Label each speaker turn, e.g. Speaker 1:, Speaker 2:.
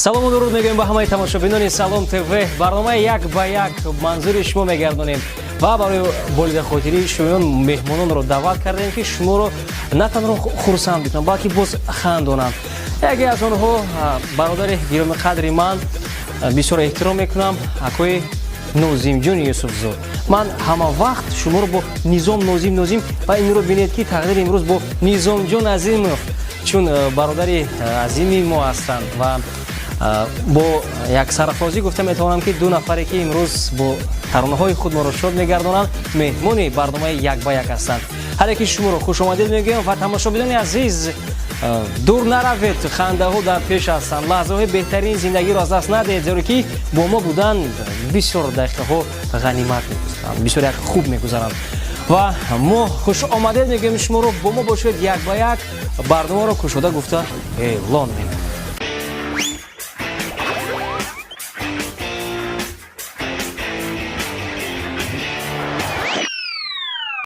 Speaker 1: Салому дуруд мегӯем ба ҳамаи тамошобинони Салом ТВ. Барномаи «Як ба як» манзури шумо мегардонем ва барои болидахотирии шумоён меҳмононро даъват кардем, ки шуморо на танҳо хурсанд бикунанд, балки боз хандонанд. Яке аз онҳо бародари гироми қадри ман, бисёр эҳтиром мекунам, акои Нозимҷони Юсуфзод. Ман ҳама вақт шуморо бо Низом, Нозим, Нозим ва инро бинед, ки тақдири имрӯз бо Низомҷон Азимов, чун бародари азими мо ҳастанд ва бо як сарафрозӣ гуфта метавонам, ки ду нафаре, ки имрӯз бо таронаҳои худ моро шод мегардонанд, меҳмони барномаи «Як ба як» ҳастанд. Ҳар яки шуморо хушомадед мегӯям ва тамошобинони азиз, дур наравед, хандаҳо дар пеш ҳастанд. Лаҳзаҳои беҳтарини зиндагиро аз даст надиҳед, зеро ки бо мо будан бисёр дақиқаҳо ғанимат мегузаранд, бисёр як хуб мегузаранд. Ва мо хушомадед мегӯем шуморо, бо мо бошед. «Як ба як» барномаро кушода гуфта эълон менамоем.